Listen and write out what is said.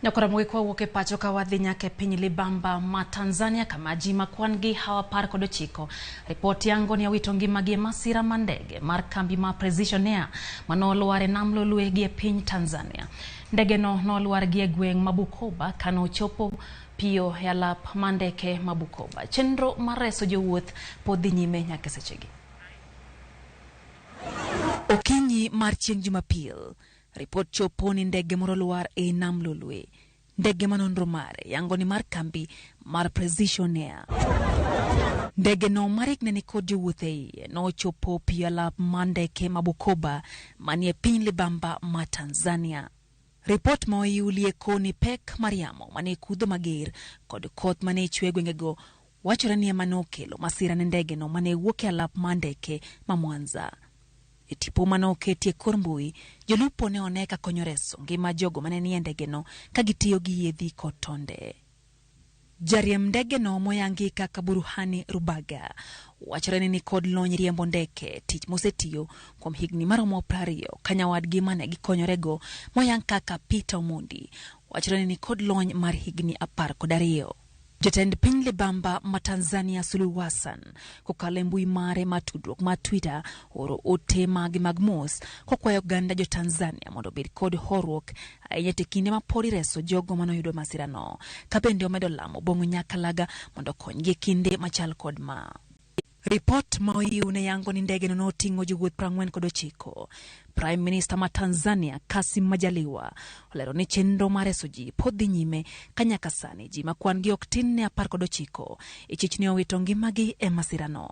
Nyakwara kwa wuok e pacho ka wadhi nyaka e piny Libamba ma Tanzania kama ji ma kwan gi hawa 19 ripot yango ni owito ngimagi e masira mar ndege mar kambi ma Precision Air manolwar e nam Lolwe gi e piny Tanzania. Ndege no nolwar gi e gweng' ma Bukoba kane ochopo piyo e alap mar ndeke ma Bukoba. Chenro mar reso jowuoth pod dhi nyime nyaka sechegi. Okinyi mar chieng' Jumapil, ripot chopo ni ndege moro lwar e nam Lolwe. Ndege ma nonro mare yango ni mar kambi mar Precision Air. Ndege no marik ne nikod jowuoth e iye nochopo piyo alap mar ndeke ma Bukoba manie piny Libamba ma Tanzania. Ripot ma oiulie koni pek mar yamo mane kudho mager kod koth mane chwe e gwengego wachore ni ema nokelo masira ne ndege no mane wuok e alap mar ndeke ma Mwanza. E tipo mane oketi e kor mbui, jolupo ne one ka konyo reso ngima jogo mane nie ndege no ka gitiyo gi yiedhi kod tonde. Jariemb ndege no moyangi kaka Buruhani Rubaga wachore ni nikod lony riembo ndeke, tich mosetiyo kuom higni maromo 20 ka nyawadgi mane gikonyorego moyang kaka Peter Omondi wachore ni nikod lony mar higni 12. Jatend piny Libamba ma Tanzania Suluhu Hassan kokalo e mbui mare mar tudruok mar Twitter oro ote mage mag mos kokwayo oganda jo Tanzania mondo obed kod horuok ahinya to e kinde ma pod ireso jogo manoyudo masirano. Ka bende omedo lamo Obong'o Nyakalaga mondo okonygi e kinde machal kod ma. Ripot ma oyiw ne yango ni ndege no noting'o jowuoth 49. Prime Minister ma Tanzania Kassim Majaliwa olero ni chenro mar reso ji pod dhi nyime ka nyaka sani ji ma kwan gi ok tin ne 19 ichich ni owito ngimagi e masirano.